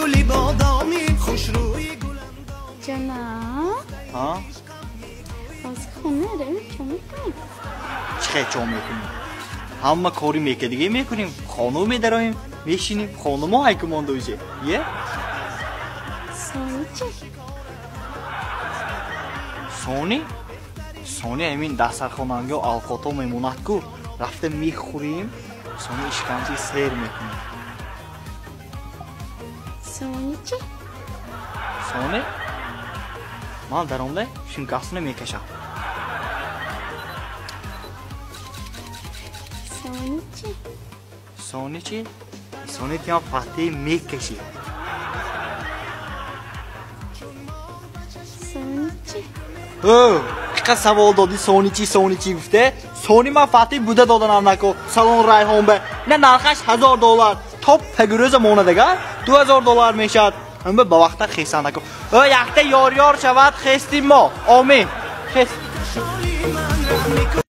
Гули бодоми, хушрӯи гуландоми. Ҷана. Ҳа? Аз хона равем, чо мекунем? Чӣ хел чо мекунем? Ҳама кори мекардиге мекунем. Хона медароем, мешинем, хонамо ҳайку монда уже. Е? Сони чӣ? Сони? Сони ҳамин дастархонанго алқото мемонад ку, рафта мехӯрем, сони ишканҷи сер мекунем. Сони чӣ? Сони? Ман даромда шимкасini мекашам. Сони чӣ? Сони чӣ? Сони тиям фатҳи мекашӣ. Сони чӣ? Ӯ, чиқа савол додӣ, сони чӣ, сони чӣ гуфте? Сони ман фатҳи буда доданам наку, салон Райҳон бе. На нархаш $1000, то пагурӯза монадагар $2000 мешавад. Ҳамба ба вақта хесан наку. Ӯ, якта ёр-ёр шавад, хестим мо. Омин. Хест. Ман раҳм мекун.